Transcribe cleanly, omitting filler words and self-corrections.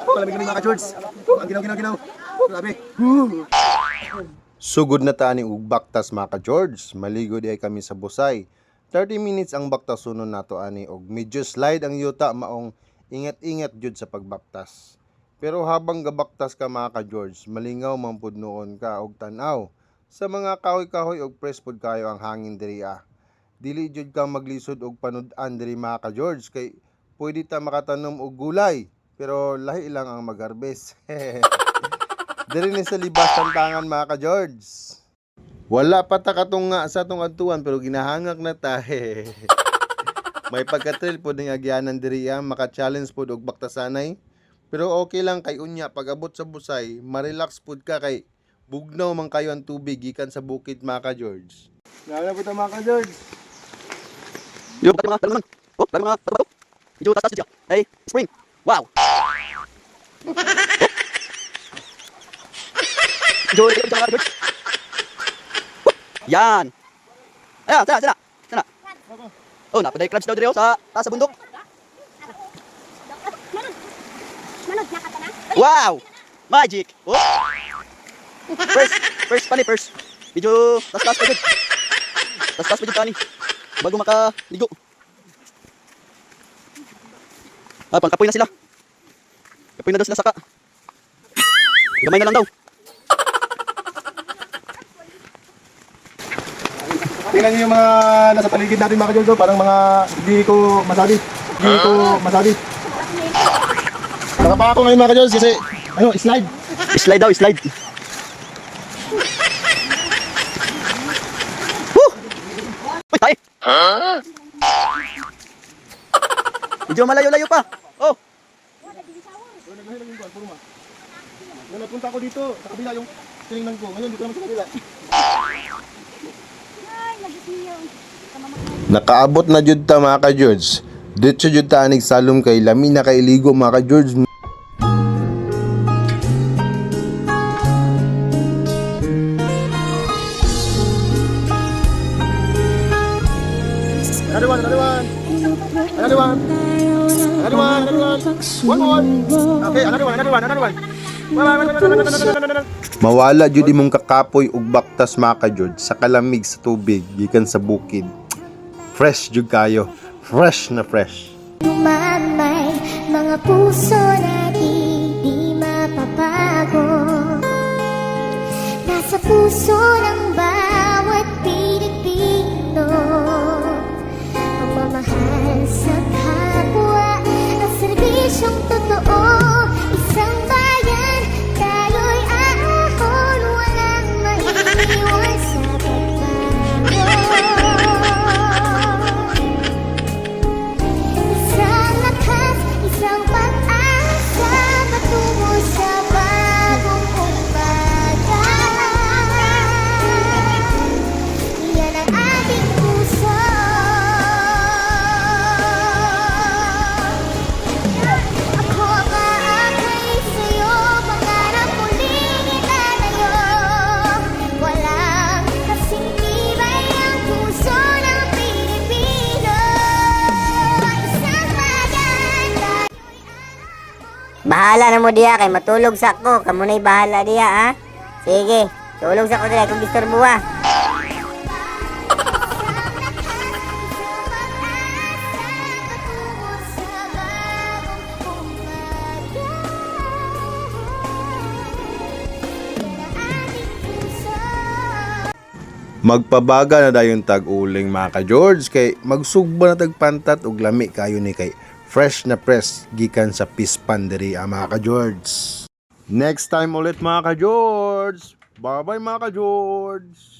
Malamig-lamig, mga ka-George. Ang ginaw, ginaw, ginaw. Grabe. Sugod na ta ani og baktas, mga ka-George. Maligo di ay kami sa Busay. 30 minutes ang baktasunon nato ani og medyo slide ang yuta, maong ingat-ingat jud sa pagbaktas. Pero habang gabaktas ka, mga ka-George, malingaw man pud nuon ka og tan-aw sa mga kahoy-kahoy og fresh pud kayo ang hangin diri ah. Dili jud ka maglisod og panud-an diri, mga ka-George, kay pwede ta makatanom og gulay pero lahi lang ang mag-harvest. Diri ni sa Libas tantangan, mga ka-George. Wala pa ta katunga sa atong adtuan pero ginahangak na ta. May pagka-trail pod ning agyanan diri ah, maka-challenge pod og baktasanay. Pero okay lang kay unya pag abot sa Busay, ma-relax pod ka kay bugnaw man kayo ang tubig gikan sa bukid, mga ka-George. Lala po ito, mga ka-George. Yung mga dalaman. Oh, dami mga bato. Medyo taas siya. Hey, spring. Wow. Oh. Medyo medyo mga George. Oh, yan. Ayan, sana, sana. Sana. Oh, napaday crabs daw dire oh, sa taas sa bundok. Wow! Magic! Oh! First, first pa ni first. Medyo taas-taas pa jud. Taas-taas pa jud tani. Bago makaligo. Ah, pangkapoy na sila. Kapoy na daw sila saka. Gamay na lang daw. Tingnan niyo yung mga nasa paligid natin, mga ka-George. Oh. Parang mga hindi ko masabi. Hindi ko masabi. Nakapa ako ngayon, mga ka-George, kasi ano, slide. Slide daw, slide. Woo! Uy, tayo! Medyo malayo-layo pa. Oh, Nung napunta ako dito, sa kabila yung tinignan ko. Ngayon, dito naman sa kabila. Nakaabot na jud ta, mga ka-George. Diretso jud ta anig salom kay lami na kailigo, mga ka-George. Another one, another one. Another one. Another one, another one. One more. Okay, another one, another one, another one. One, one, one, one, one, one, one, one, one. Mawala jud imong kakapoy ug baktas, mga ka-George, sa kalamig sa tubig gikan sa bukid. Fresh jud kayo. Fresh na fresh. Umamay, mga puso na di mapapago. Nasa puso ng bawat Pilipino pagmamahal sa kapwa, ang serbisyong totoo. Isang bayan, tayo'y aahon. Walang maiiwan sa pagbago. Isang lakas, isang pag-asa, patungo sa bagong umaga. Yan ang ating puso. Ako ang aakay sa'yo, pangarap muling itatayo. Walang kasing tibay ang puso ng Pilipino. Isang bayan, tayo'y Bahala na mo diya kay matulog sa ko. Kamo na'y bahala diya ha. Sige, tulog sa ko diya kung disturbo ha. Patungo sa bagong umaga. Yan ang ating puso. Magpabaga na dayon tag uling, mga ka-George, kay magsugba na tag pantat ug lami kayo ni kay fresh na press gikan sa pispan diri ah, mga ka-George. Next time ulit, mga ka-George. Bye-bye, mga ka-George.